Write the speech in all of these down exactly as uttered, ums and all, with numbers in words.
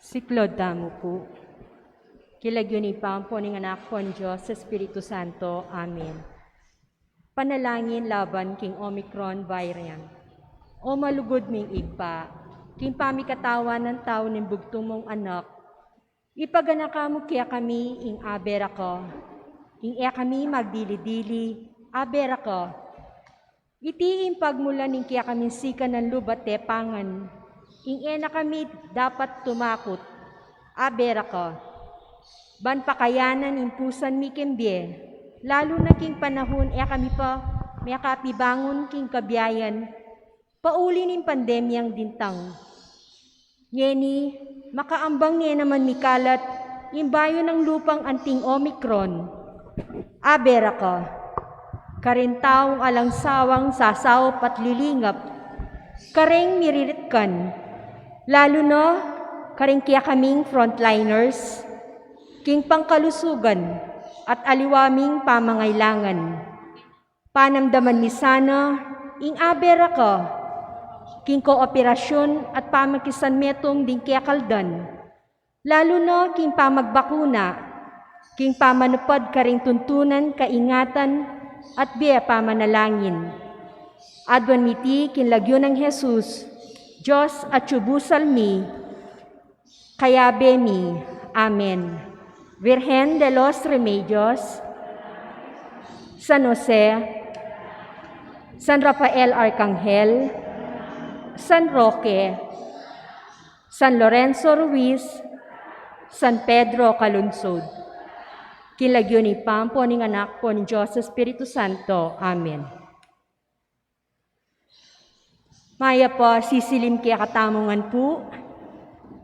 Siklaud tamu pu. King lagyu ning Ibpa, ampo ning Anak, ampo ning Dios Espiritu Santo. Amen. Panalangin laban king Omicron variant. O malugud ming Ibpa, king pamikatawan ning tau ning bugtung mung Anak, ipaganaka mu kekami ing abera ka, ing e kami magdili-dili, abera ka. Iti ing pagmulan ning kekaming sikanan lub at tepangan, ing e na kami dapat tumakut, abera ka. Ban pakayanan ing pusan mi king bie, lalu na king panahun e kami pa mekapibangun king kabiayan, pauli ning pandemyang dintang. Ngeni, makaambang ne naman mikalat ing bayu nang lupang anting Omicron. Abera ka. Karing taung alang sawang sasaup at lilingap kareng miriritkan, lalu na kareng kekaming frontliners king pangkalusugan at aliwa ming pamangailangan. Panamdaman mi sana ing abera ka king kooperasyun at pamakisanmetung ding kekaldan, lalu na king pamagbakuna, king pamanupad karing tuntunan kaingatan at bie pamanalangin. Aduan mi iti king lagyu nang Jesus, Dios atiu busal mi, kayabe mi. Amen. Virgen de los Remedios, San Jose, San Rafael Arcangel, San Roque, San Lorenzo Ruiz, San Pedro Calungsod. King lagyu ning Ibpa, ampo ning Anak, ampo ning Dios Espiritu Santo. Amen. Mayap a sisilim kekatamu ngan pu.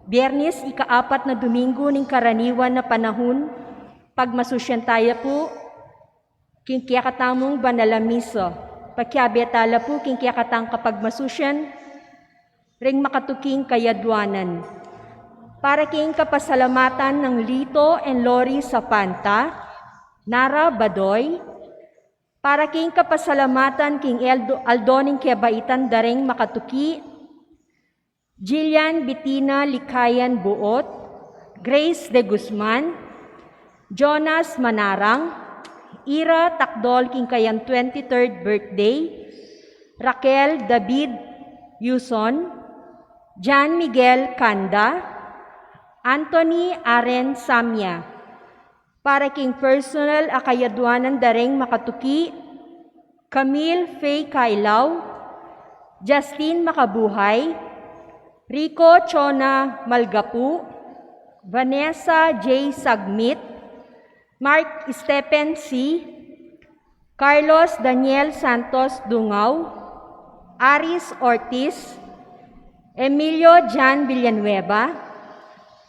Biernis, ikaapat na Domingo ning karaniwan a panahun, pagmasusyan taya pu king kekatamung banal a misa. Pakiabe tala pu king kekatang kapagmasusyan ring makatuking kayaduanan. Para king kapasalamatan nang Lito and Lori Sapanta, Nara Badoy, para king kapasalamatan king aldo, aldo ning kebaitan da reng makatuki, Jillian Bitina Likayan Buot, Grace de Guzman, Jonas Manarang, Ira Takdol king kayang twenty-third birthday, Raquel David Yuson, John Miguel Kanda, Anthony Aren Samia, para king personal a kayaduanan da reng makatuki, Camille Faye Kailaw, Justin Makabuhay, Rico Chona Malgapu, Vanessa J Sagmit, Mark Stephen C, Carlos Daniel Santos Dungaw, Aris Ortiz, Emilio John Villanueva,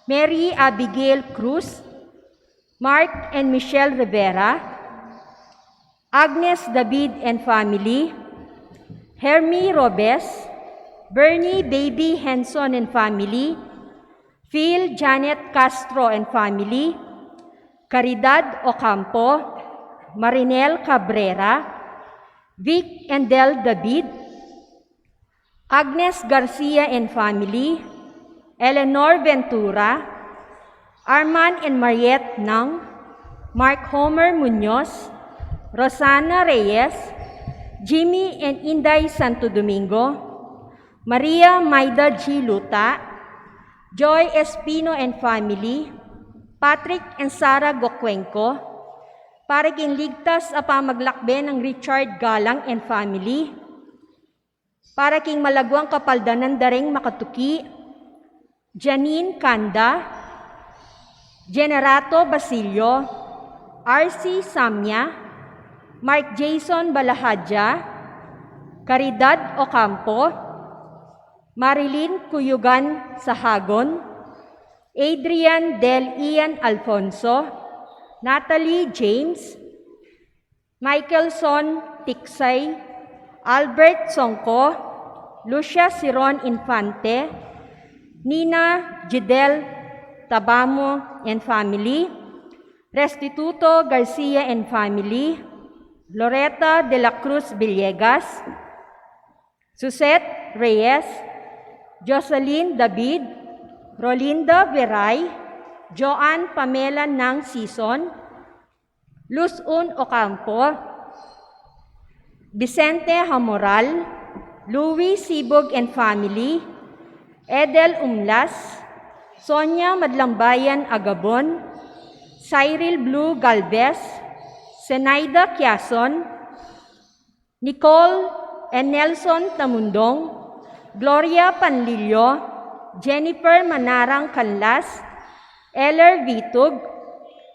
Mary Abigail Cruz, Mark and Michelle Rivera, Agnes David and family, Hermie Robes, Bernie Baby Henson and family, Phil Janet Castro and family, Caridad Ocampo, Marinel Cabrera, Vic and Del David, Agnes Garcia and family, Eleanor Ventura, Arman and Mariette Nang, Mark Homer Muñoz, Rosana Reyes, Jimmy and Inday Santo Domingo, Maria Maida G Luta, Joy Espino and family, Patrick and Sarah Gocuenco, para king ligtas a pamaglakbe nang Richard Galang and family, para king malaguang kapaldanan da reng makatuki, Janine Kanda, Generato Basilio, R C Samia, Mark Jason Balahadja, Caridad Ocampo, Marilyn Cuyugan Sahagon, Adrian Del Ian Alfonso, Natalie James, Michaelson Tiksay, Albert Songko, Lucia Siron Infante, Nina Jidel Tabamo and family, Restituto Garcia and family, Loretta de la Cruz Villegas, Suzette Reyes, Jocelyn David, Rolinda Veray, Joan Pamela Nang Sison, Luz Un Ocampo, Vicente Hamoral, Louis Sibog and family, Edel Umlas, Sonia Madlambayan Agabon, Cyril Blue Galvez, Zenaida Quiason, Nicole and Nelson Tamundong, Gloria Panlilio, Jennifer Manarang Canlas, Eller Vitug,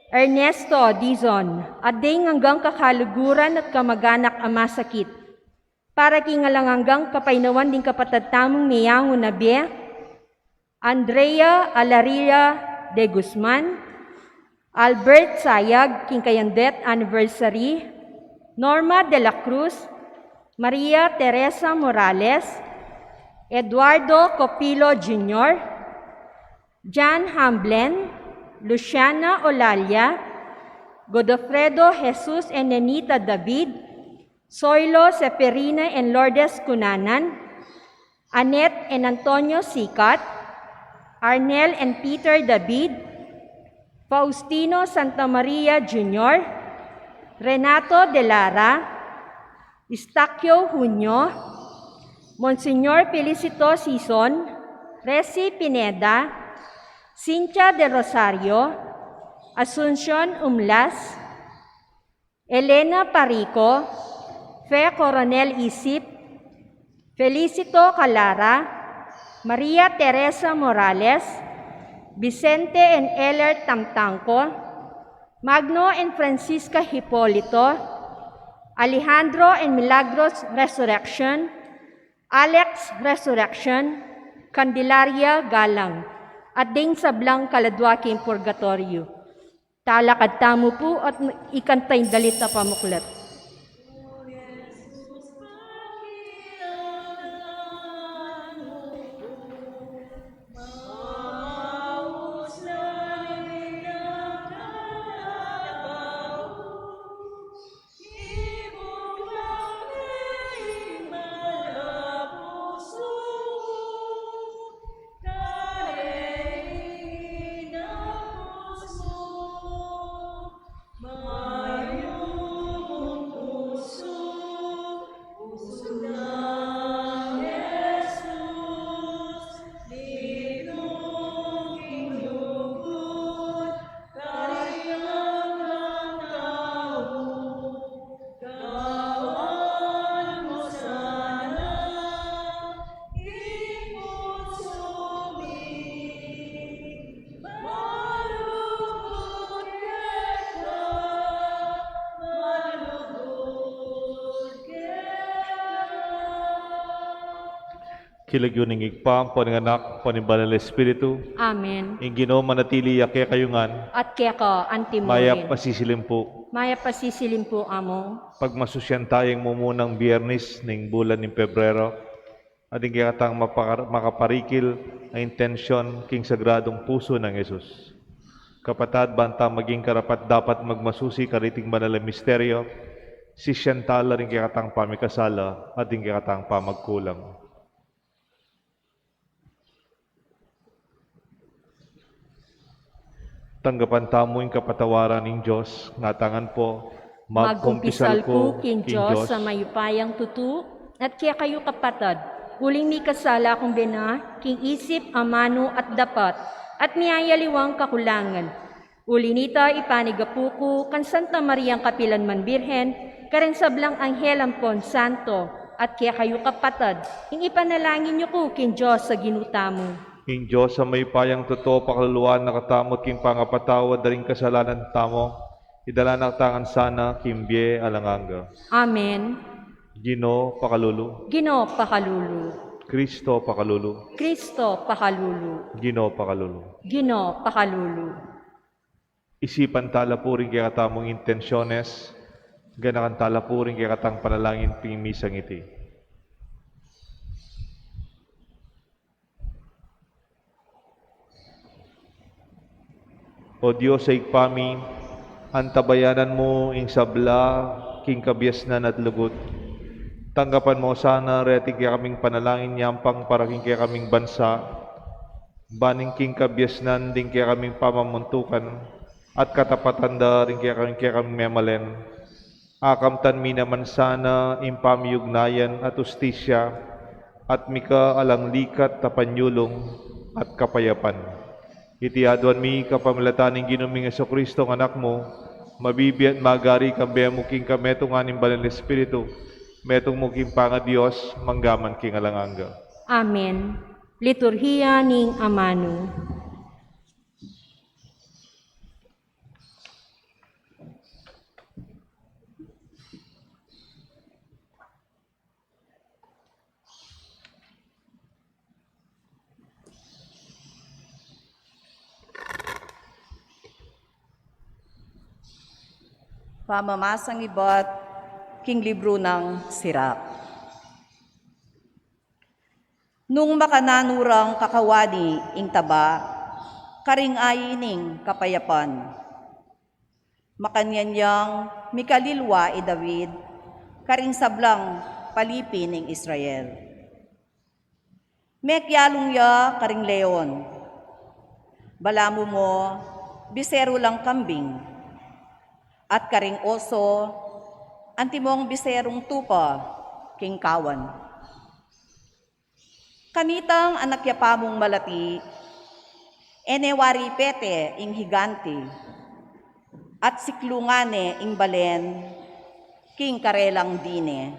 Ernesto Dizon, at ding anggang kakaluguran at kamaganak a masakit. Para king alang anggang kapaynawan ding kapatad tamung meyangu na bie, Andrea Alaria de Guzman, Albert Sayag, king kayang death anniversary, Norma de la Cruz, Maria Teresa Morales, Eduardo Copilo Junior, Jan Hamblen, Luciana Olalia, Godofredo Jesus and Nenita David, Soilo Seferina and Lourdes Cunanan, Annette and Antonio Sicat, Arnel and Peter David, Faustino Santa Maria Junior, Renato de Lara, Eustaquio Junio, Monsignor Felicito Sison, Resi Pineda, Cynthia de Rosario, Asuncion Umlas, Elena Parico, Fe Coronel Isip, Felicito Calara, Maria Teresa Morales, Vicente and Eller Tamtangco, Magno and Francisca Hipolito, Alejandro and Milagros Resurrection, Alex Resurrection, Candelaria Galang, at ding sablang kaladua king purgatoryo. Talakad tamu pu at ikanta ing dalit a pamuklat. King lagyu ning Ibpa, ampo ning Anak, ampo ning Banal a Espiritu. Amen. Ing Ginu manatili ya kekayu ngan. At keka antimurin. Mayap a sisilim pu. Mayap a sisilim pu, Among. Pagmasusyan taya ing mumunang Biyernes ning bulan ning Pebrero, at ing kekatang mapakar-, makaparikil a intensyon king Sagradung Pusu nang Jesus. Kapatad, banta maging karapat-dapat magmasusi kariting banal a misteryo, sisyan tala ring kekatang pamikasala at ing kekatang pamagkulang. Tanggapan tamu ing kapatawaran ning Dios, ngatamu ngan pu, magkumpisal ku king Dios a mayupayang tutu, at kekayu kapatad, uling mikasala kung bena, king isip, amanu, at dapat, at miyayaliwang kakulangan. Uli nita, ipanigapu ku kang Santa Mariang kapilan man Birhen, kareng sablang anghel ampon santo, at kekayu kapatad, ing ipanalangin yu ku king Dios a Ginu tamu. Ing Dios a mayupayang tutu, pakaluluan na katamu at king pangapatawad da ring kasalanan tamu, idala na katamu ngan sana king bie alang angga. Amen. Ginu, pakalulu. Ginu, pakalulu. Kristo, pakalulu. Kristo, pakalulu. Ginu, pakalulu. Ginu, pakalulu. Isipan tala pu ring kekatamung intensyones, ganakan tala pu ring kekatang panalangin king misang iti. O Dios a Ibpa mi, antabayanan mu ing sabla king kabiasnan at lugud. Tanggapan mu sana reting kekaming panalangin yampang para king kekaming bansa, Ban king kabiasnan ding kekaming pamamuntukan at katapatan da ring kekaming, kekaming memalen, akamtan mi naman sana ing pamiyugnayan at ustisya at mika alang likat a panyulung at kapayapan. Iti aduan mi kapamilatan ning Ginu ming Jesucristo, ng Anak mu, mabibie at magari kambe mu king kametungan ning Banal Espiritu, metung mu king pangaDios, mangga man king alang angga. Amen. Liturhiya ning Amanu. Pamamasang ibat king libru nang Sirak. Nung makananu rang kakawani ing taba karing ayi ning kapayapan, makanyan yang mikalilwa i David karing sablang palipi ning Israel. Mekialung ya karing leon, balamu mo biseru lang kambing, at karing oso antimong biserung tupa king kawan. Kanitang anak ya pamung malati, e ne wari pete ing higanti, at siklungan ne ing balen king karelang dine.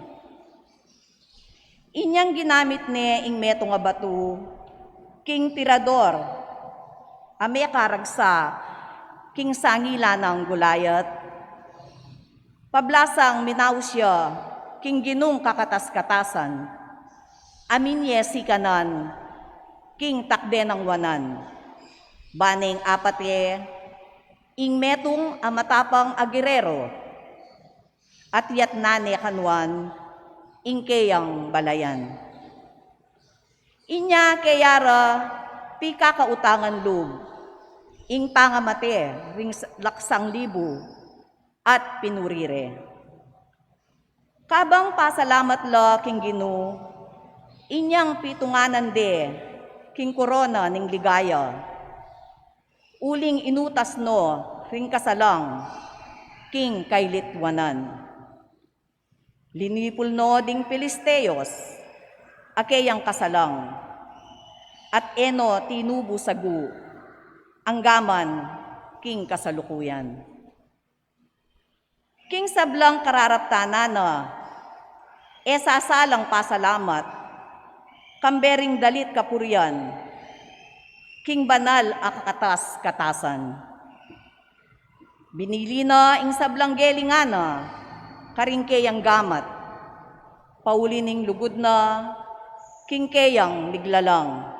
Inyang ginamit ne ing metung a batu king tirador a mekaragsa king sangilan nang Goliat, pablasang minaus ya king Ginung kakatas-katasan, a minyesikanan king takde nang wanan. Ba neng apate ing metung a matapang a gerero, at yatnan ne kanuan ing keyang balayan. Inya keya ra pikakautangan lub ing pangamate ring s-, laksang libu at pinuri re. Kabang pasalamat la king Ginu, inyang pitunganan de king korona ning ligaya, uling inutas no ring kasalang king kailitwanan. Linipul no ding Filisteos a keyang kasalang, at e no tinubu sagu anggaman king kasalukuyan. King sablang kararaptanan na, e sasalang pasalamat kambe ring dalit kapurian king banal a kakatas-katasan. Binili na ing sablang gelingan na karing keyang gamat, pauli ning lugud na king keyang miglalang.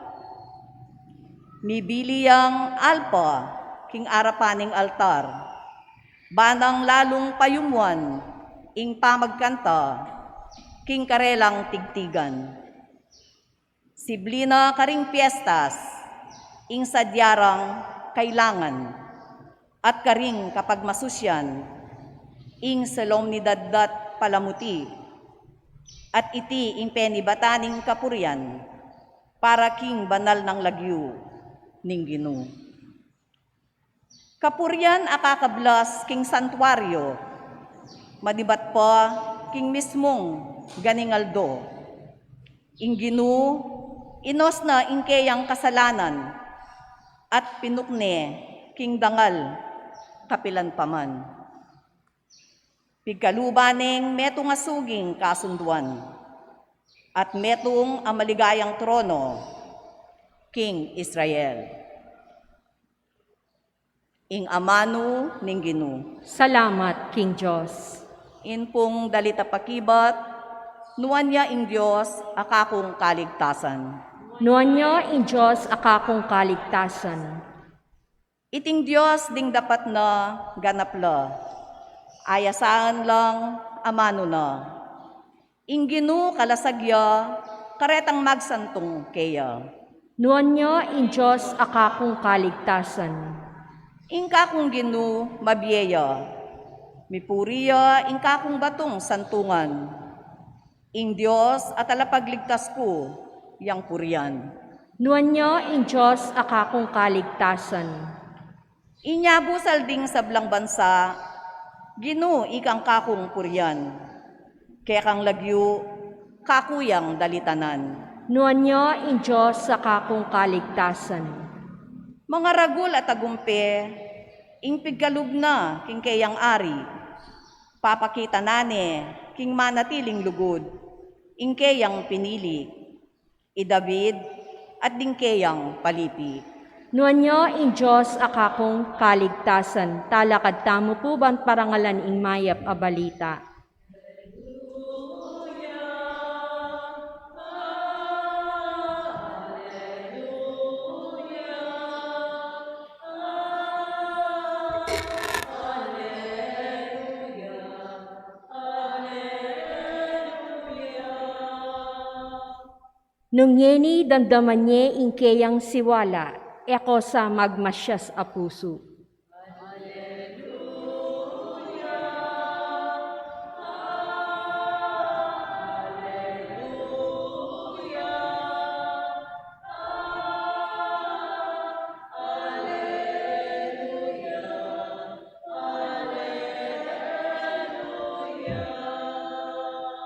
Mibili yang alpa king arapan ning altar, banang lalung payumuan ing pamagkanta king karelang tigtigan. Sibli na karing piestas ing sadya rang kailangan, at karing kapagmasusian ing solemnidad dat palamuti, at iti ing penibatan ning kapurian para king banal nang lagyu ning Ginu. Kapurian a kakablas king santuario, manibat pa king mismung ganing aldo. Ing Ginu inos na ing keyang kasalanan at pinukne king dangal kapilan pa man. Pigkaluban neng metung a suging kasunduan at metung a maligayang trono king Israel. Ing amanu ning Ginu. Salamat king Dios. Ing pung dalit a pakibat, nuan ya ing Dios a kakung kaligtasan. Nuan ya ing Dios a kakung kaligtasan. Iting Dios ding dapat na ganap la, ayasan lang amanu na. Ing Ginu kalasag ya, karetang magsantung keya. Nuan ya ing Dios a kakung kaligtasan. Ing kakung Ginu mabie ya, mipuri ya ing kakung batung santungan. Ing Dios a talapagligtas ku yang purian. Nuan ya ing Dios a kakung kaligtasan. Inya busal ding sablang bansa, Ginu, ikang kakung purian. Kekang lagyu, kaku yang dalitanan. Nuan ya ing Dios a kakung kaligtasan. Mangaragul a tagumpe ing pigkalub na king keyang ari. Papakita na ne king manatiling lugud ing keyang pinili, i David at ding keyang palipi. Nuan ya ing Dios a kakung kaligtasan. Talakad tamu pu ban parangalan ing mayap a balita. Nung ngeni damdaman ye ing keyang siwala, e ko sa magmasias a pusu.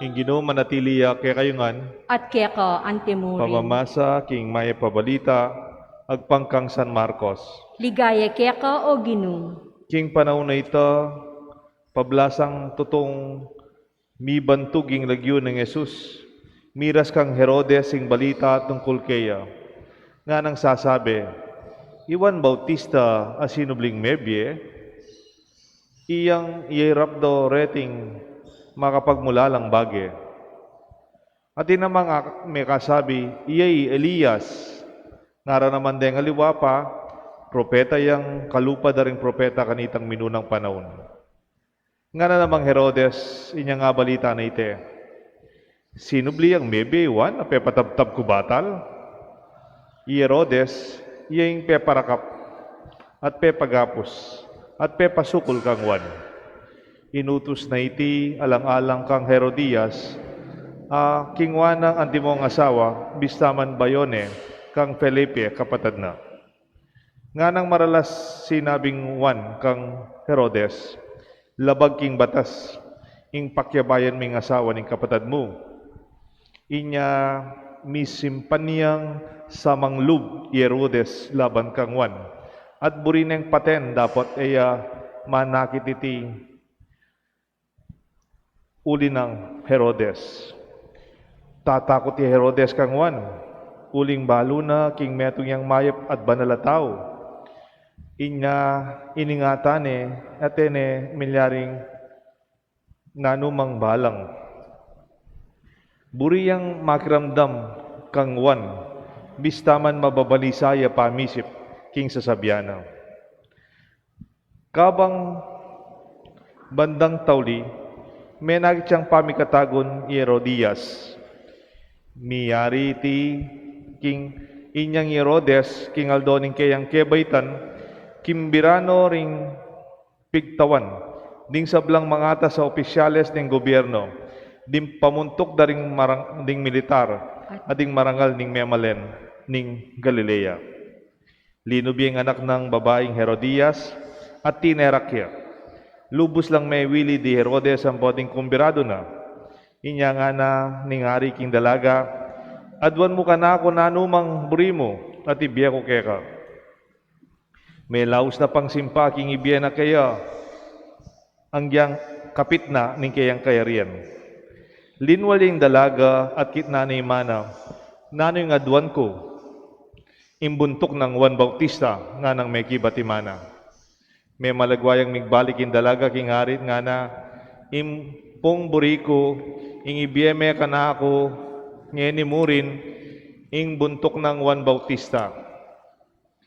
Ing Ginu manatili ya kekayu ngan. At keka antimurin. Pamamasa king mayap a balita agpang kang San Marcos. Ligaya keka, o Ginu. King panaun a ita, pablasang tutung mibantug ing lagyu nang Jesus, miras kang Herodes ing balita tungkul keya. Nganang sasabi, "I Juan Bautista a sinubling mebie, iyang iyarap do reting makapagmulalang bage." Atin namang ak-, mekasabi, "Iya i Elias." Ngara naman deng aliwa pa, propeta yang kalupa da ring propeta kanitang minunang panaun. Ngana namang Herodes, inyang abalita na iti, "Sinubli yang mebie i Juan a pepatabtab ku batal?" I Herodes, iya ing peparakap, at pepagapus, at pepasukul kang Juan. Inutus na iti alang-alang kang Herodias, a kinua nang antimong asawa, bista man bayu ne kang Felipe, kapatad na. Nganang maralas sinabing Juan kang Herodes, "Labag king batas ing pakiabayan ming asawa ning kapatad mu." Inya misimpan yang samanglub i Herodes laban kang Juan, at buri neng paten dapot e ya manakit iti uli nang Herodes. Tatakut i Herodes kang Juan, uling balu na king metung yang mayap at banal a tau. Inya iningatan ne, at e ne milyaring nanumang balang. Buri yang makiramdam kang Juan, bista man mababalisa ya pamisip king sasabian na. Kabang bandang tauli, menakit yang pamikatagun i Herodias. Miyari iti king inyang i Herodes, king aldo ning keyang kebaitan, kimbira no ring pigtawan ding sablang mangatas a opisyales ning gobyerno, ding pamuntuk da ring marang-, ding militar, at ding marangal ning memalen ning Galilea. Linub ya ing anak nang babaing Herodias, at tinerak ya. Lubus lang mewili di Herodes ampon ding kumbiradu na. Inya ngana ning ari king dalaga, "Aduan mu kanaku nanumang buri mu, at ibie ku keka." Melaus na pang simpa king ibie na keya, anggiyang kapit na ning keyang kayarian. Linwal ya ing dalaga at kitnan ne i mana. "Nanu ing aduan ku?" "Ing buntuk nang Juan Bautista," nganang mekibat i mana. Memalagwa yang migbalik ing dalaga king ari at ngana, "Ing pung buri ku, ing ibie me kanaku ngeni murin, ing buntuk nang Juan Bautista.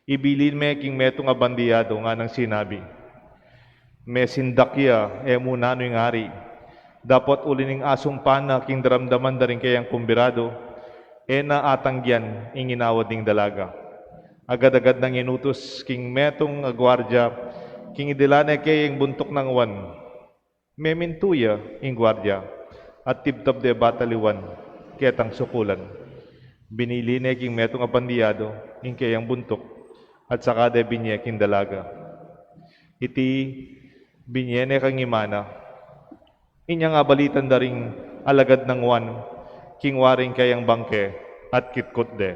Ibilin me king metung a bandiyado," nganang sinabi. Mesindak ya, e mu nanu ing ari. Dapot uli ning asumpan na king daramdaman da ring keyang kumbiradu, e na atanggian ing inawad ning dalaga. Agad-agad nang inutus king metung a guardia, king idila ne kaya ing buntuk nang Juan. Memintu ya ing guardia, at tibtab de batal i Juan ketang sukulan. Binili ne king metung a pandiyadu ing keyang buntuk, at saka de binye king dalaga. Iti binye ne kang imana. Inyang abalitan da ring alagad nang Juan king waring keyang bangke at kitkut de.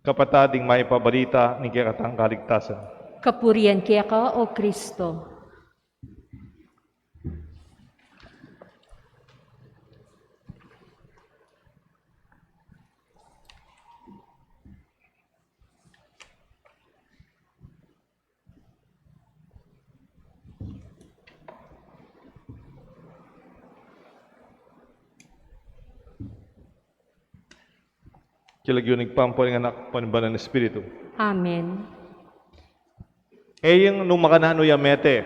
Kapatad, ing mayap a balita ning kekatang kaligtasan. Kapurian keka, O Kristo. King lagyu ning Ibpa, ampo ning Anak, ampo ning Banal a Espiritu. Amen. E yang nung makananu yang mete,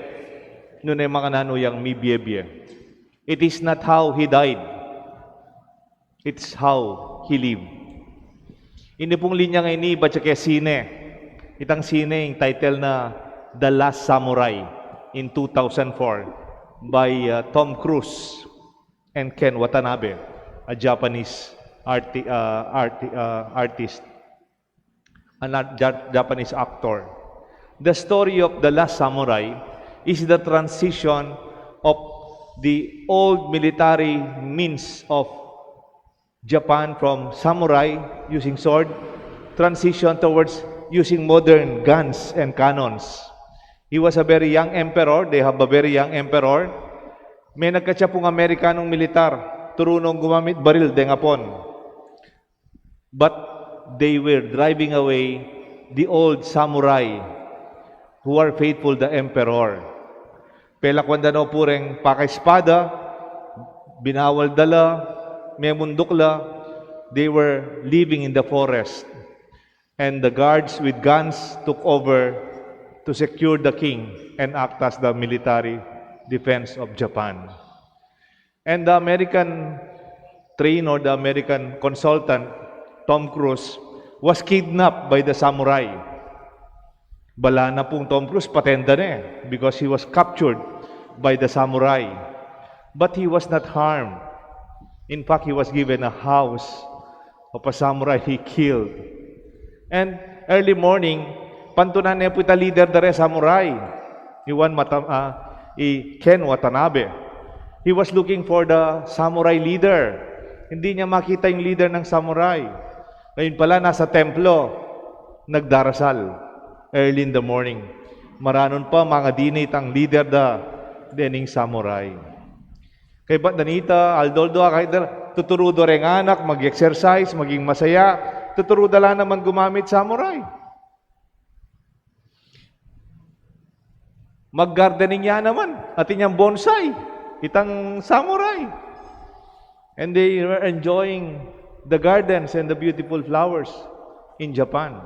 nune makananu yang mibie-bie. It is not how he died, it's how he lived. Ini pung linya ngeni, ibat ya ke sine. Itang sine, ing title na The Last Samurai in two thousand four by, uh, Tom Cruise and Ken Watanabe, a Japanese arti-, uh, arti-, uh, artist, an art-, Ja-, Japanese actor. The story of The Last Samurai is the transition of the old military means of Japan from samurai, using sword, transition towards using modern guns and cannons. He was a very young emperor. They have a very young emperor. Menagkat ya pung Amerikanong militar, turu nong gumamit baril deng Apon. But they were driving away the old samurai who are faithful the emperor. Pelakwan da no pu reng pakaespada, binawal da la, memunduk la, they were living in the forest. And the guards with guns took over to secure the king and act as the military defense of Japan. And the American trainer, the American consultant, Tom Cruise, was kidnapped by the samurai. Bala na pung Tom Cruise, paten da ne, because he was captured by the samurai. But he was not harmed. In fact, he was given a house of a samurai he killed. And early morning, pantunan ne pu ita leader da re samurai. I Juan Mata-, ah, i Ken Watanabe. He was looking for the samurai leader. Hindi niya makita yung leader ng samurai. Ngayon pala, nasa templo, nagdarasal early in the morning. Maranun pa, mangadinit ang leader da dening samurai. Kaybat da nita, aldo-aldo, akit da, tuturu da reng anak, mag-exercise, maging masaya, tuturu da la naman gumamit samurai. Mag-gardening ya naman, atin yang bonsai, itang samurai. And they were enjoying the gardens and the beautiful flowers in Japan.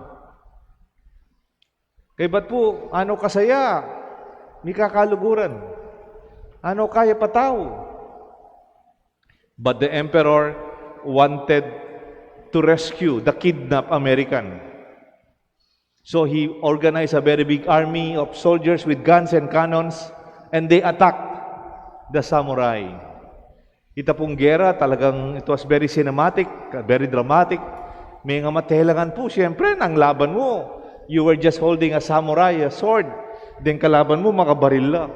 Kaybat pu, ano kasaya, mikakaluguran. Ano kaya pa tau. But the emperor wanted to rescue the kidnapped American. So he organized a very big army of soldiers with guns and cannons, and they attacked the samurai. Ita pung gera, talagang it was very cinematic, very dramatic. Mengamate la ngan pu, siyempre, nanu ing laban mu. You were just holding a samurai, a sword. Then kalaban mu, makabaril la.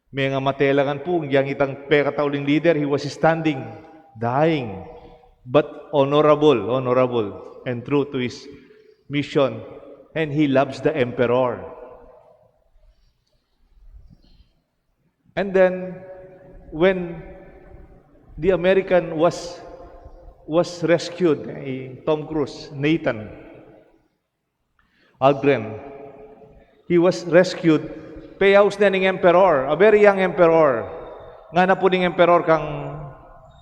Mengamate la ngan pu, yang itang pekatauling leader, he was standing, dying, but honorable, honorable, and true to his mission. And he loves the emperor. And then, when the American was, was rescued, eh, Tom Cruise, Nathan Algren, he was rescued, peyaus ne ning emperor, a very young emperor. Ngana pu ning emperor kang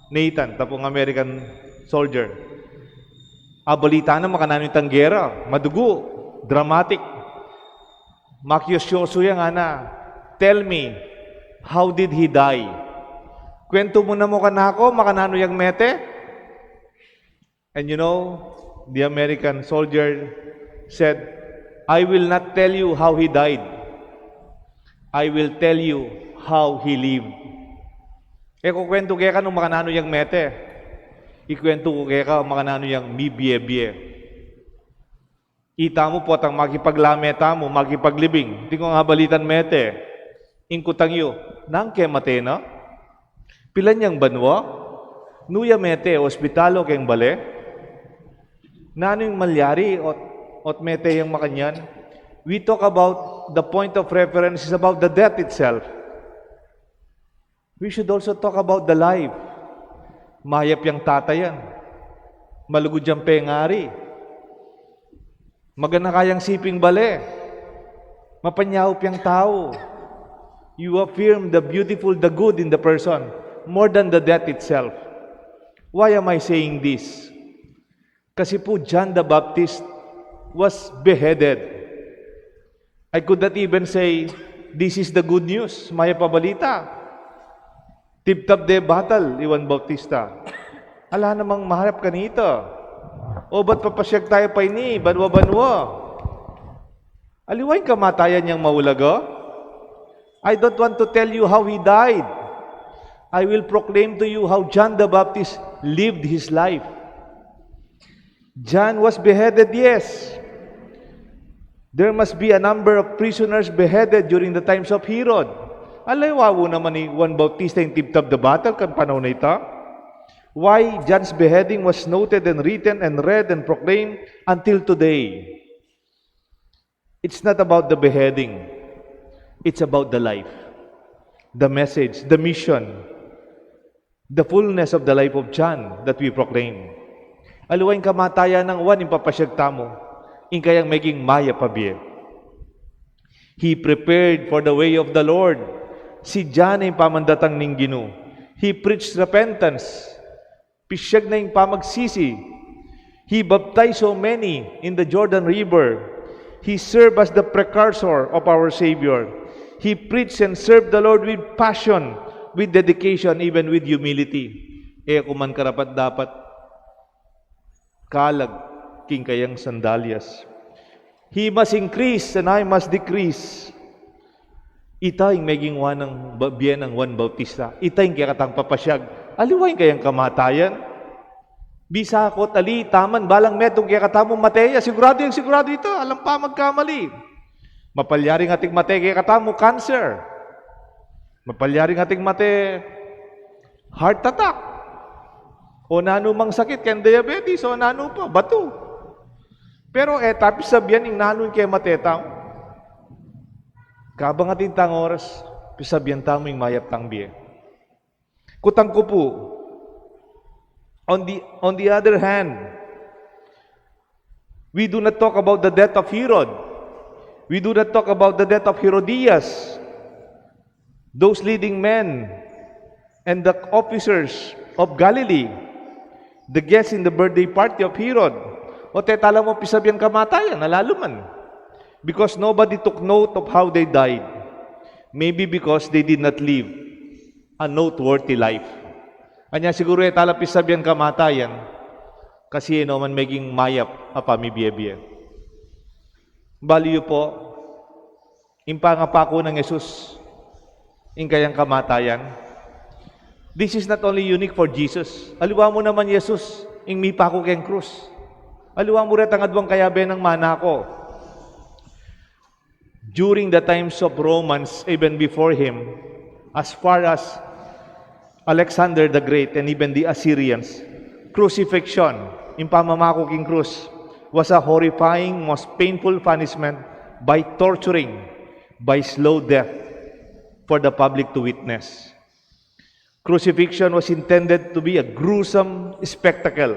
Nathan, ita pung American soldier. Abalita na makananu itang gera, madugu, dramatic. Makiusyosu ya, ngana, "Tell me, how did he die?" Kwentu mu naman kanaku, makananu yang mete? And you know, the American soldier said, "I will not tell you how he died. I will tell you how he lived." E ku kwentu keka nung makananu yang mete. Ikuwentu ku keka makananu yang mibie-bie. Ita mu potang makipaglame tamu, makipaglibing. Atin kung abalitan mete. Ing kutang yu, nanu ke mate na? Pilan yang banua? Nu ya mete, ospital o keng bale? Nanu ing malyari ot, ot mete yang makanyan? We talk about, the point of reference is about the death itself. We should also talk about the life. Mayap yang tata yan. Malugud yang pengari. Maganaka yang siping bale. Mapanyaup yang tau. You affirm the beautiful, the good in the person, more than the death itself. Why am I saying this? Kasi pu, John the Baptist was beheaded. I could not even say, "This is the good news, mayap a balita." Tibtab de batal i Juan Bautista. Ala namang maharap kanita. O ba't papasyag taya pa ini banua-banua? Aliwa ing kamatayan yang maulaga. I don't want to tell you how he died. I will proclaim to you how John the Baptist lived his life. John was beheaded, yes. There must be a number of prisoners beheaded during the times of Herod. Aliwa mu naman i Juan Bautista ing tibtab de batal keng panaun a ita. Why John's beheading was noted and written and read and proclaimed until today. It's not about the beheading. It's about the life, the message, the mission, the fullness of the life of John that we proclaim. Aliwa ing kamatayan nang Juan ing papasyag tamu, ing kayang meging mayap a bie. He prepared for the way of the Lord. Si John ing pamandatang ning Ginu. He preached repentance. Pisyag na ing pamagsisi. He baptized so many in the Jordan River. He served as the precursor of our Savior. He preached and served the Lord with passion, with dedication, even with humility. E ku man karapat-dapat kalag king kayang sandalyas. He must increase and I must decrease. Ita ing meging Juan nang ba-, bie nang Juan Bautista. Ita ing kekatang papasyag. Aliwa ing kayang kamatayan. Bisa ku at ali, taman, balang metung kekatamu mate ya. Siguradu yang siguradu ita. Alang pa magkamali. Mapalyaring ating mate kekatamu, cancer. Mapalyaring ating mate, heart attack. O nanu mang sakit, keng diabetes, o nanu pa, batu. Pero e ta pisabian ing nanu ing kemate tang. Kabang atin tang oras, pisabian tamu ing mayap tang bie. Kutang ku pu, on the, on the other hand, we do not talk about the death of Herod. We do not talk about the death of Herodias. Those leading men and the officers of Galilee, the guests in the birthday party of Herod. O te tala mo pisabian kamatayan, alalu man. Because nobody took note of how they died. Maybe because they did not live a noteworthy life. Anya siguru e tala pisabian kamatayan, kasi e no man meging mayap a pamibie-bie. Balu yu pu, ing pangapaku nang Jesus, ing kayang kamatayan. This is not only unique for Jesus. Aliwa mu naman Jesus, ing mipaku keng krus. Aliwa mu retang aduang kayabe nang manako. During the times of Romans, even before him, as far as Alexander the Great and even the Assyrians, crucifixion, ing pamamaku king krus, was a horrifying, most painful punishment by torturing, by slow death for the public to witness. Crucifixion was intended to be a gruesome spectacle,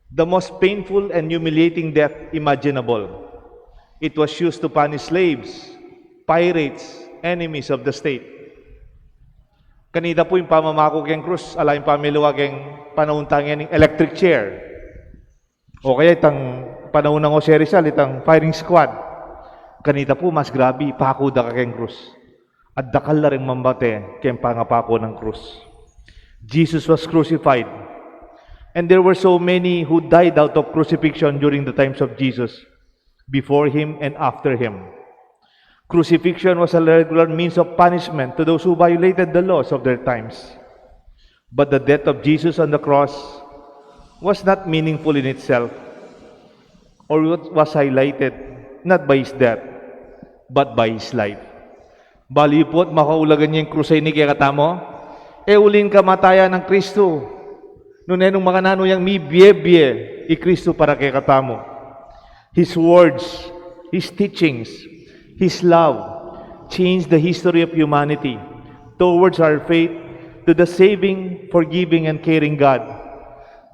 the most painful and humiliating death imaginable. It was used to punish slaves, pirates, enemies of the state. Kanita pu ing pamamaku keng krus, ala ing pamiliwa keng panaun tang ing electric chair. O kaya itang panaun nang Jose Rizal, itang firing squad. Kanita pu, mas grabe, paku da ka keng krus. At dakal la ring mamate keng pangapaku nang krus. Jesus was crucified. And there were so many who died out of crucifixion during the times of Jesus, before him and after him. Crucifixion was a regular means of punishment to those who violated the laws of their times. But the death of Jesus on the cross was not meaningful in itself, or was highlighted not by his death, but by his life. Balu yu pu't makaulagan ya ing krus a ini kekatamu? E uli ning kamatayan nang Kristu, nune nung makananu yang mibie-bie i Kristu para kekatamu. His words, his teachings, his love changed the history of humanity towards our faith to the saving, forgiving, and caring God.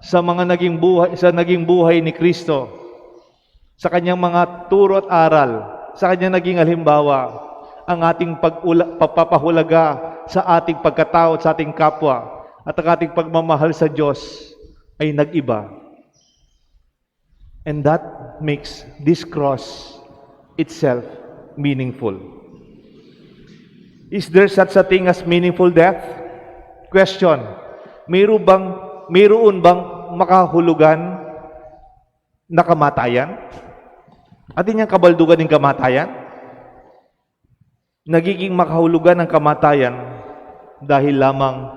Sa mga naging buhay, sa naging buhay ni Kristo, sa kanyang mga turo at aral, sa kanyang naging halimbawa, ang ating pag-ula-, pagpapahulaga sa ating pagkatao at sa ating kapwa at ang ating pagmamahal sa Diyos ay nag-iba. And that makes this cross itself meaningful. Is there such a thing as meaningful death? Question. Mayroon bang, mayroon bang makahulugan na kamatayan? Atin yang kabaldugan ning kamatayan? Nagiging makahulugan ang kamatayan dahil lamang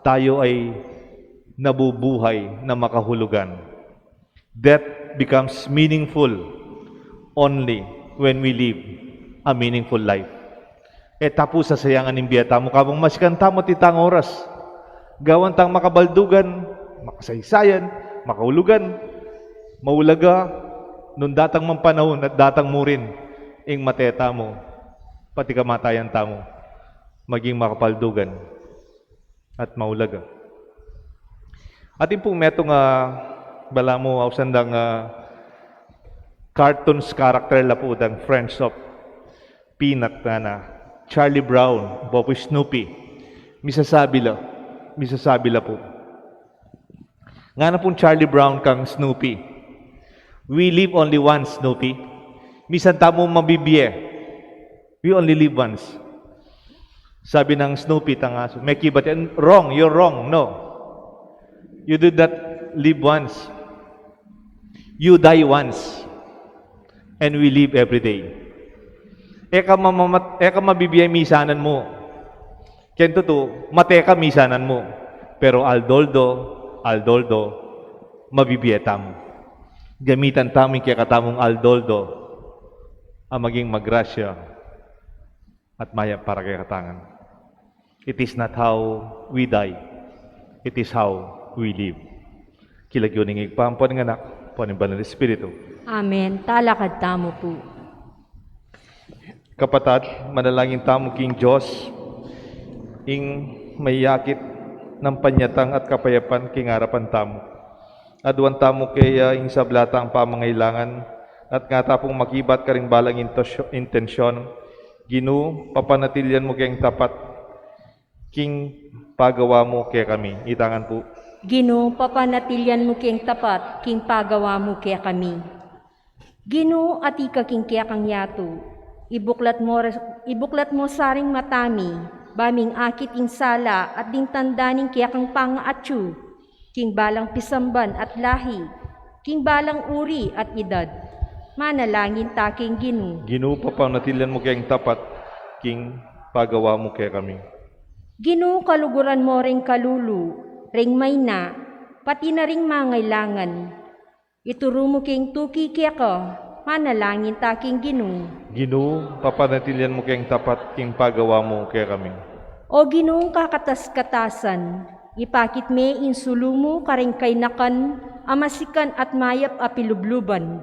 tayo ay nabubuhay na makahulugan. Death becomes meaningful only when we live a meaningful life. E ta pu sasayangan ing bie tamu kabang masikan tamu at itang oras. Gawan tang makabaldugan, makasaysayan, makahulugan, maulaga, nung datang mang panahun at datang mu rin ing mate tamu, pati kamatayan tamu, maging makapaldugan at maulaga. Atin pung metung a balamu ausan dang, ah, cartoons character la pu dang Friends of Peanut, ngana, Charlie Brown, ampo pu Snoopy. Misasabi la, misasabi la pu. Ngana pung Charlie Brown kang Snoopy, "We live only once, Snoopy. Misan tamu mabibie. We only live once." Sabi nang Snoopy, tang asu, mekibat ya, "Wrong, you're wrong. No. You did not live once. You die once. And we live every day." E ka mamamat-, e ka mabibie misanan mu. Ken tutu, mate ka misanan mu. Pero aldo-aldo, aldo-aldo, mabibie tamu. Gamitan tamu ing kekatamung aldo-aldo a maging magrasya at mayap para kekatamu ngan. It is not how we die, it is how we live. King lagyu ning Ibpa, ampo ning Anak, ampo ning Banal Espiritu. Amen. Talakad tamu pu. Kapatad, manalangin tamu king Dios, ing mayakit ning panyatang at kapayapan king arapan tamu. Aduan tamu keya ing sabla tang pamangailangan, at ngana pung makibat karing balang intensyo-, intensyon, Ginu, papanatilian mu keng tapat king pagawa mu kekami. Itangan pu. Ginu, papanatilian mu keng tapat king pagawa mu kekami. Ginu, atiu ka king kekang yatu. Ibuklat mu, ibuklat mu sa ring mata mi, ba ming akit ing sala at ding tanda ning kekang pangaatyu king balang pisamban at lahi, king balang uri at idad. Manalangin ta king Ginu. Ginu, papanatilian mu keng tapat king pagawa mu kekami. Ginu, kaluguran mu ring kalulu, ring mayna, pati na ring mangailangan. Ituru mu king tuki keka, manalangin ta king Ginu. Ginu, papanatilian mu keng tapat king pagawa mu kekami. O Ginu, kakatas-katasan, ipakit me ing sulu mu karing kainakan a masikan at mayap a pilubluban.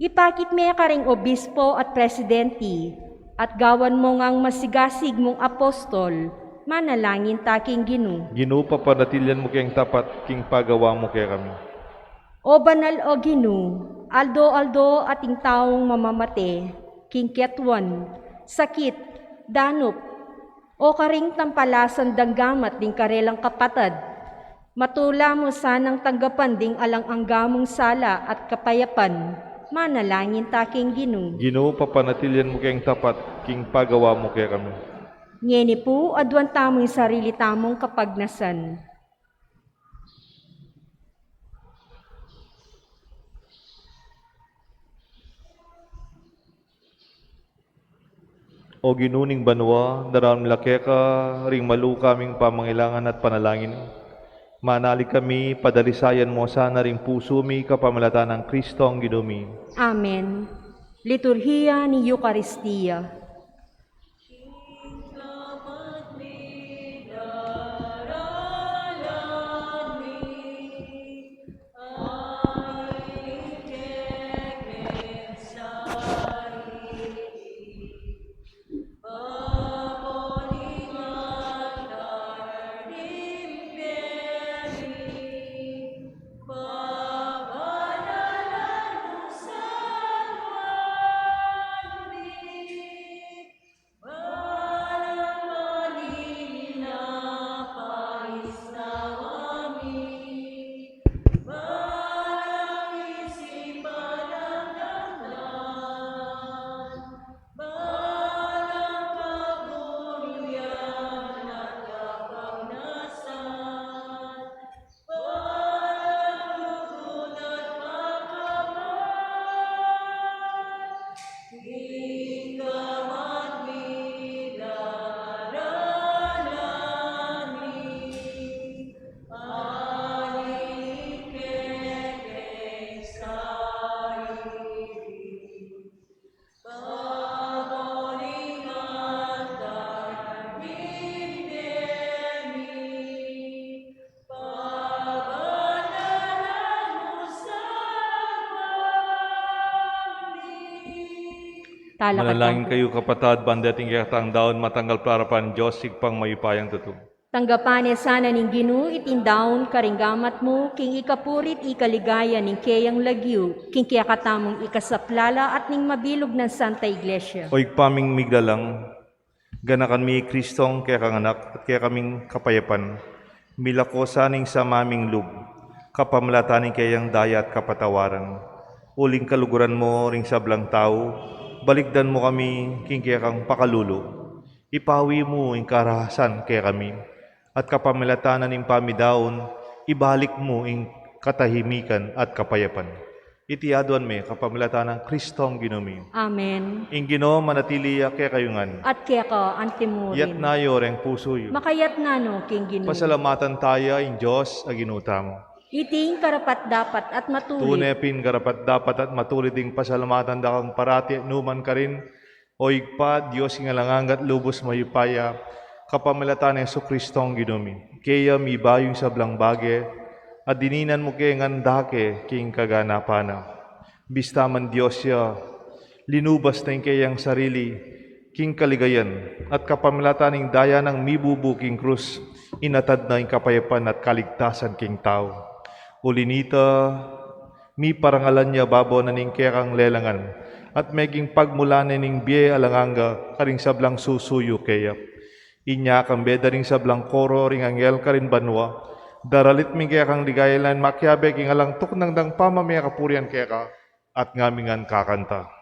Ipakit me karing obispo at presidenti, at gawan mu ngang masigasig mung apostol, manalangin ta king Ginu. Ginu, papanatilian mu keng tapat king pagawa mu kekami. O banal, o Ginu, aldo-aldo ating taung mamamate king ketuan, sakit, danup, o karing tampalasan dang gamat ding karelang kapatad. Matula mu sanang tanggapan ding alang angga mung sala at kapayapan. Manalangin ta king Ginu. Ginu, papanatilian mu keng tapat king pagawa mu kekami. Ngeni pu, aduan tamu ing sarili tamung kapagnasan. O Ginu ning banua, daraun mi la keka ring maluka ming pamangailangan at panalangin. Manalig kami, padalisayan mo sana ring pusu mi kapamilatan nang Kristong Ginu mi. Amen. Liturhiya ning Eukaristia. Talakad. Manalangin kayu, kapatad, ban deting kekatang daun matanggal para king Dios Ibpang mayupayang tutu. Tanggapan na sana ning Ginu iting daun karing gamat mu, king ikapuri't ikaligaya ning keyang lagyu, king kekatamung ikasaplala at ning mabilug nang Santa Iglesia. O Ibpa ming miglalang, ganakan mi i Kristong kekang Anak at kekaming kapayapan. Milako sana ing sama ming lub kapamilatan ning keyang daya at kapatawaran. Uling kaluguran mu ring sablang tau, balikdan mu kami king kekang pakalulu. Ipawi mu ing karahasan kekami, at kapamilatan na ning pamidaun, ibalik mu ing katahimikan at kapayapan. Iti aduan mi kapamilatan nang Kristong Ginu mi. Amen. Ing Ginu manatili ya kekayu ngan. At keka antimurin. Itas yu reng pusu yu. Makaitas no king Ginu. Pasalamatan taya ing Dios a Ginu tamu. Iti ing karapat-dapat at matulid. Tune pin karapat-dapat at matulid ing pasalamatan da kang parati at nukarin man, O Ibpa, Dios king alang angga at lubus mayupaya, kapamilatan nang Jesukristong Ginu mi. Keya mibayu ing sablang bage, at dininan mu ke ngan dake king kaganapan na. Bista man Dios ya, linubas na ing keyang sarili king kaligayan, at kapamilatan ning daya nang mibubu king krus, inatad na ing kapayapan at kaligtasan king tau. Uli na nita, miparangalan ya babo na ning kekang lelangan, at meging pagmulan na ning bie alang angga karing sablang susuyu keya. Inya kambe da ring sablang koro ring anghel karin banua, daralit mi ing kekang ligaya, makiabe king alang tuknang dang pamamie kapurian keka, at ngami ngan kakanta.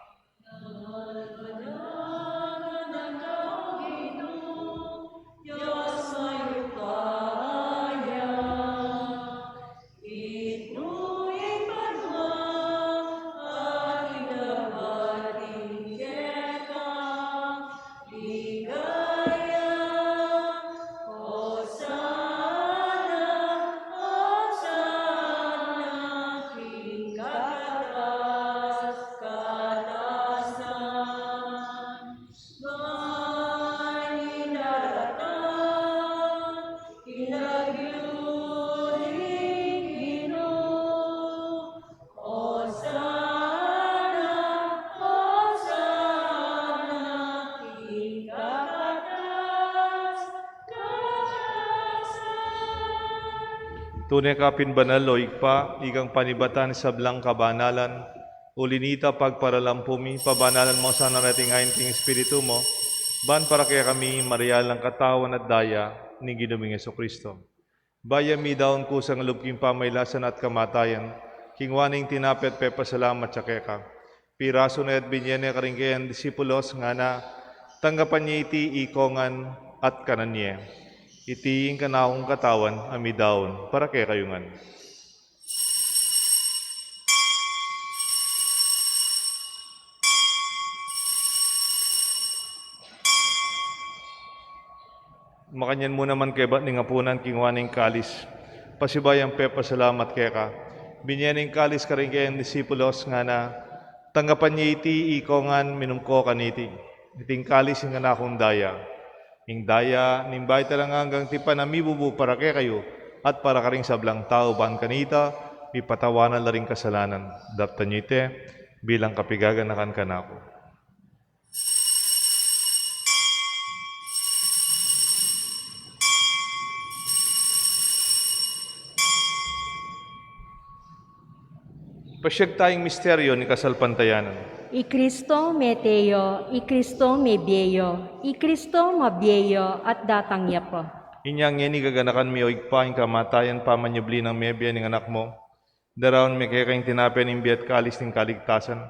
Tune ka pin banal, o Ibpa, ikang panibatan sablang kabanalan, uli na nita pagparalampu mi, pabanalan mu sana reting ain king Espiritu mu, ban para kekami marialang katawan at daya ning Ginu ming Jesucristo. Bayu ya midaun kusang lub king pamailasan at kamatayan, kinua ne ing tinape at pepasalamat ya keka, pirasu ne at binie ne karing keyang disipulos, ngana, tanggapan ye iti ikongan at kanan ye. Iti ing kanakung katawan a midaun para kekayu ngan. Makanyan mu naman kaybat ning apunan, kinua ne ing kalis, Pasibayu yang pepasalamat keka, binie ne ing kalis karing kayang disipulos, ngana: Tanggapan ye iti ikong ngan, minum ko kaniti. Iting kalis ing kanakung daya, ing daya ning bayu at alang anggang tipan a mibubu para kekayu at para karing sablang tau, ban kanita mipatawanan la ring kasalanan. Daptan yu iti bilang kapigaganakan kanaku. Pasiag taya ing misteryu ning kasalpantayanan. I Kristo mete ya, i Kristo mebie ya, i Kristo mabie ya at datang ya pa. Inya ngeni gaganakan mi, o Ibpa, ing kamatayan pamanyubli nang mebie ning Anak mu. Daraun mi keka ing tinape ning bie at kalis ning kaligtasan.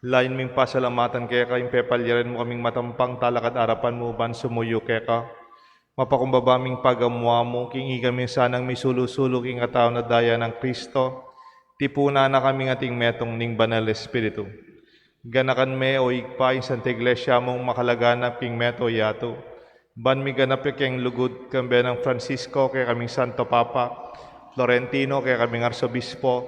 Layun ming pasalamatan keka ing pepalyari mu kaming matampang talakad king arapan mu ban sumuyu keka. Mapakumbaba ming pagamu-amu king ikami sanang misulu-sulu king katawan at daya nang Kristo. Tipunan na kaming ating metung ning Banal Espiritu. Ganakan me, o Ibpa, ing Santa Iglesia mung makalaganap king meto yatu, ban miganap ya keng lugud, kambe nang Francisco, kekaming Santo Papa, Florentino, kekaming Arsobispo,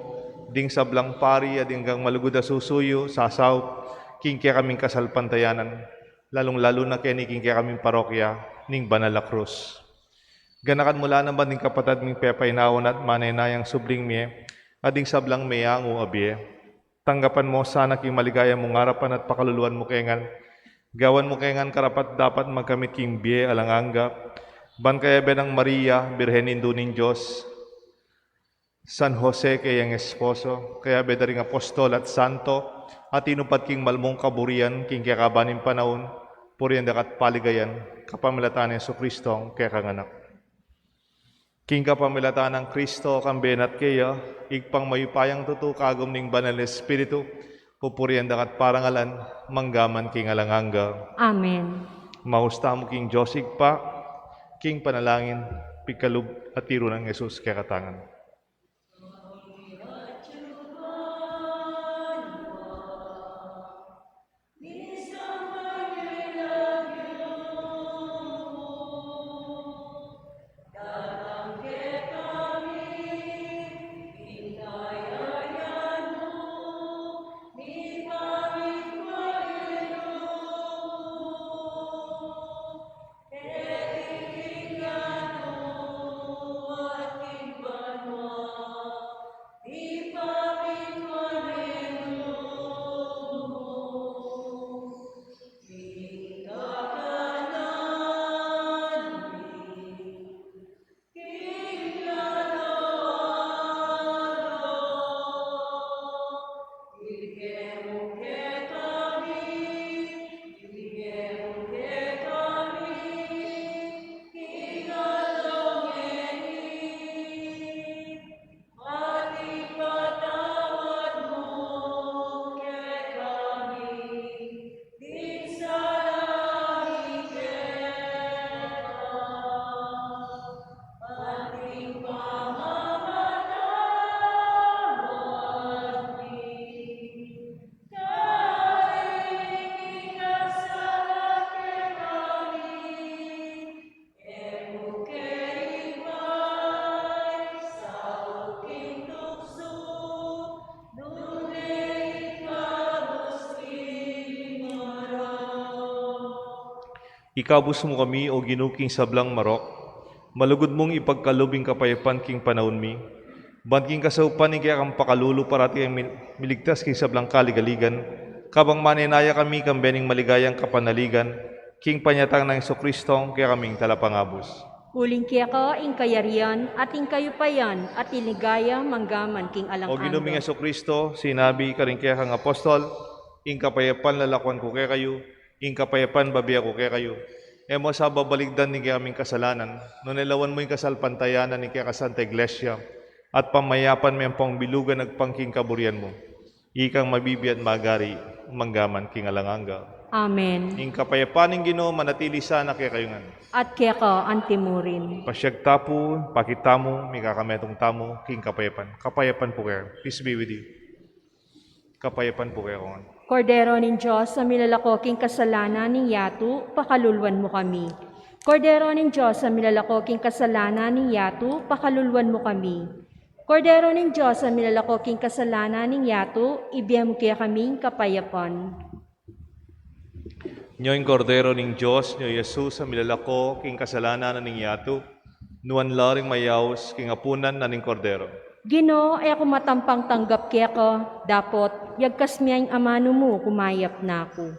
ding sablang pari, at ding anggang malugud a susuyu, sasaup king kekaming kasalpantayanan, lalung-lalu na keni king kekaming parokya ning Banal a Krus. Ganakan mu la naman ding kapatad ming pepainawa na at manenayang subling mie, at ding sablang meyangu a bie. Tanggapan mu sana king maligaya mung arapan at pakaluluan mu ke ngan. Gawan mu ke ngan karapat-dapat magkamit king bie alang angga. Ban kayabe nang Maria, Birhen Indu ning Dios, San Jose kayang esposo, kayabe da ring apostol at santo, a tinupad king malmung kaburian king kekaban ning panaun, purian da ka at paligayan, kapamilatan nang Jesucristo, kekang Anak. King kapamilatan nang Kristo, kambe na at keya, Ibpang mayupayang tutu, kagum ning Banal Espiritu, pupurian da ka at parangalan, mangga man king alang angga. Amen. Maus tamu king Dios Ibpa, king panalangin, pigkalub at tiru nang Jesus kekatamu. Ikabus mu kami, O Ginu, king sablang marok, malugud mung ipagkalub ing kapayapan king panaun mi, ban king kasaupan ning kekang pakalulu parati kaming mil-, miligtas king sablang kaligaligan, kabang manenaya kami kambe ning maligayang kapanaligan, king panyatang nang Jesucristo, kekaming Talapangabus. Uling keka ing kayarian, at ing kayupayan, at ing ligaya, mangga man king alang angga. O Ginu ming Jesucristo, sinabi karing kekang apostol, ing kapayapan lalakuan ku kekayu, ing kapayapan bibie ku kekayu. E mu sa babaligdan ing kekaming kasalanan, nune lawan mu ing kasalpantayanan ning kekang Santa Iglesia, at pamayapan me ampong bilugan agpang king kaburian mu. Ikang mabibie at magari, mangga man king alang angga. Amen. Ing kapayapan ning Ginu manatili sana kekayu ngan. At keka anti murin. Pasiag ta pu, pakit tamu, mikakametung tamu king kapayapan. Kapayapan pu kekayu. Peace be with you. Kapayapan pu kekayu ngan. Kordero ning Dios, a milalako king kasalanan ning yatu, pakaluluan mu kami. Kordero ning Dios, a milalako king kasalanan ning yatu, pakaluluan mu kami. Kordero ning Dios, a milalako king kasalanan ning yatu, ibie mu kekami ing kapayapan. Nyo ing Kordero ning Dios, nyo i Jesus, a milalako king kasalanan na ning yatu, nuan la ring mayaus king apunan na ning Kordero. Ginu, e ku matampang tanggap keka, dapot yagkas mu ing amanu mu, kumayap na ku.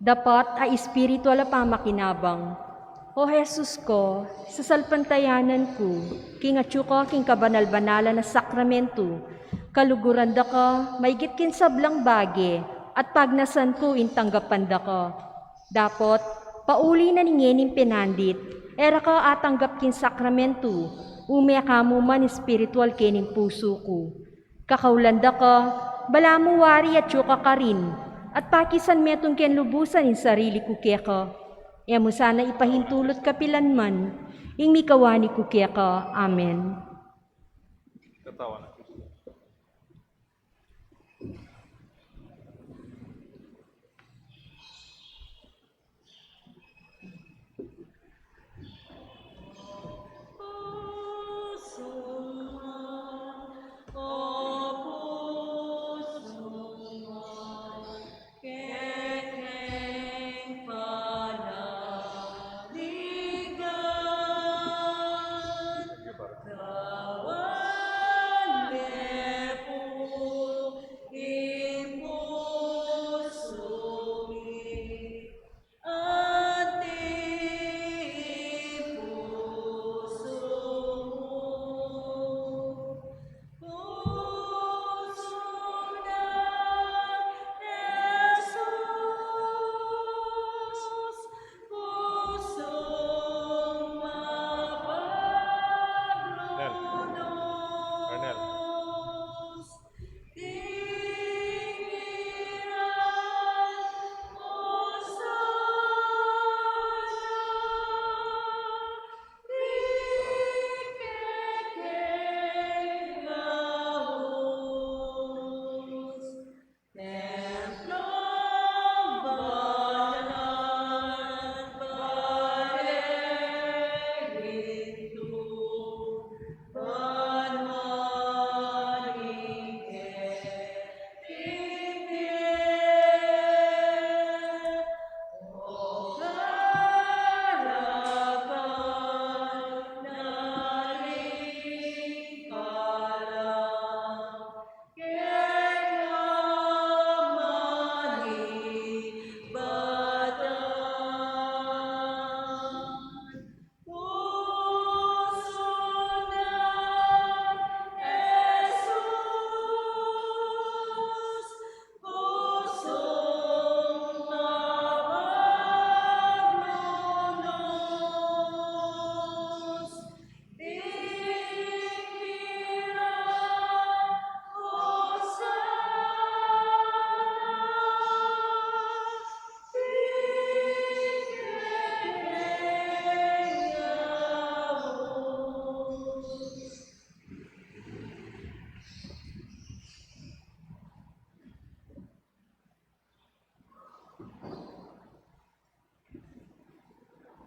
Dapat a espiritual a pamakinabang. O Jesus ku, sasalpantayanan ku king atyu ka king kabanal-banalan a sakramentu, kaluguran da ka maigit king sablang bage, at pagnasan ku ing tanggapan da ka. Dapot, pauli na ning ngening penandit, e ra ka atanggap king sakramentu, ume ka mu man espiritual kening pusu ku. Kakaulan da ka, balamu wari atyu ka karin, at pakisan metung keng lubusan ing sarili ku keka. E mu sana ipahintulut kapilan man ing mikawani ku keka. Amen. Katawan na. Arnel. Arnel.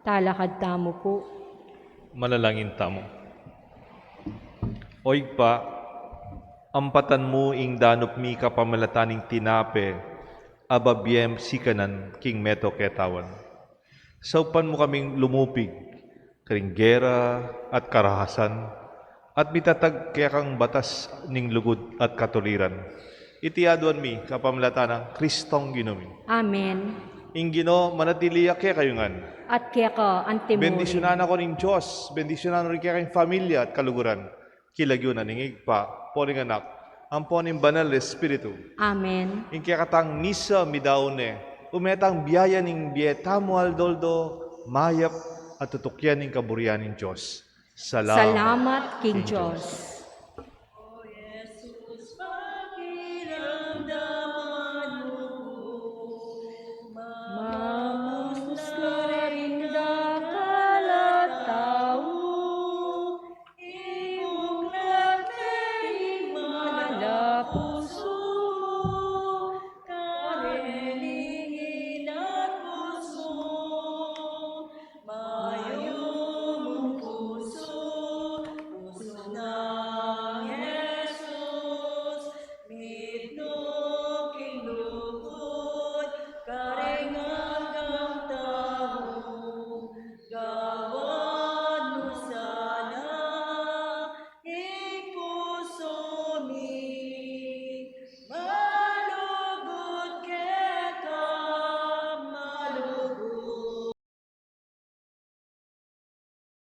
Talakad tamu pu. Manalangin tamu. O Ibpa, ampatan mu ing danup mi kapamilatan ning tinape a babie sikanan king meto ketawan. Saupan mu kaming lumupig karing gera at karahasan, at mitatag kekang batas ning lugud at katuliran. Iti aduan mi kapamilatan nang Kristong Ginu mi. Amen. Ing Ginu manatili ya kekayu ngan. At keka antimurin. Bendisyunan na kayu ning Dios, bendisyunan na rin keka ing familia at kaluguran. King lagyu na ning Ibpa, ampo ning Anak, ampo ning Banal Espiritu. Amen. Ing kekatang misa midaun ne, ume tang biyaya ning bie tamu aldo-aldo, mayap at tutukian ing kaburian ning Dios. Salamat. Salamat king Dios.